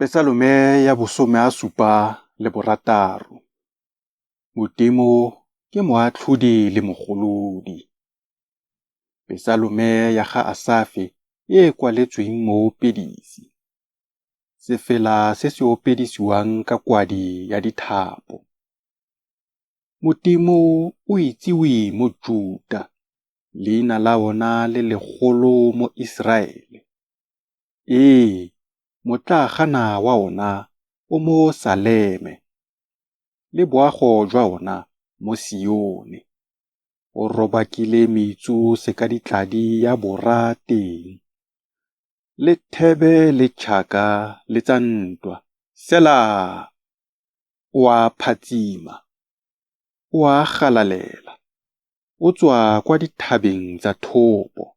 Pesalome ya bosome a supa le borataro. Modimo ke moatlhodi le mogolodi. Pesalome ya ga Asafe e e kwaletsweng moopedisi. Sefela se se opedisiwang ka kwadi ya dithapo. Modimo o itsiwe mo Juta, leina la ona le legolo mo Iseraele. Ee, motlaagana wa ona o mo Saleme, le boago jwa ona mo Sione. O robakile metsu sekaditladi ya bora teng, le thebe le tšhaka le tsa ntwa. Sela. O a phatsima, o a galalela, o tswa kwa dithabeng tsa thopo.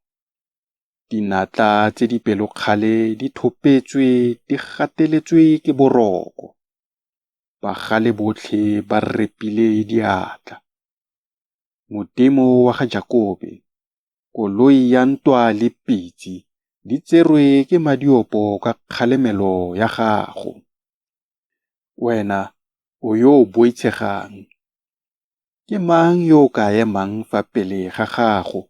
Dinatla tse di pelokgale di thopetswe di gateletswe ke boroko, bagale botlhe ba repile diatla. Modimo wa ga Jakobe, koloi ya ntwa le pitse di tserwe ke madiopo ka kgalemelo ya gago. Wena o yo o boitshegang, ke mang yo o ka emang fa pele ga gago?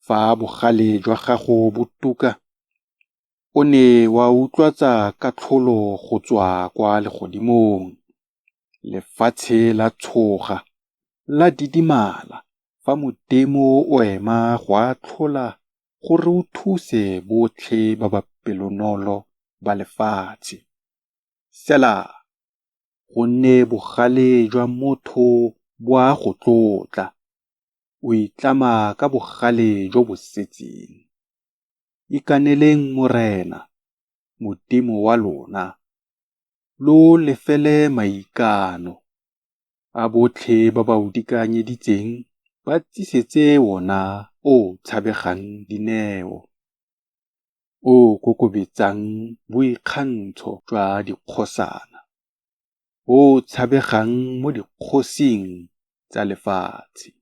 Fa bogale jwa gago bo tuka, o ne wa utlwatsa katlholo go tswa kwa legodimong. Lefatshe la tshoga, la didimala fa Modimo o ema go atlhola gore o thuse botlhe ba ba pelonolo ba lefatshe. Sela. Gonne bogale jwa motho bo a go tlotla, o itlama ka bogale jo bo setseng. Ikaneleng Morena, Modimo wa lona, lo o lefele maikano. A botlhe ba ba o dikanyeditseng ba tsisetse ona o o tshabegang dineo, o o kokobetsang boikgantsho jwa dikgosana, o o tshabegang mo dikgosing tsa lefatshe.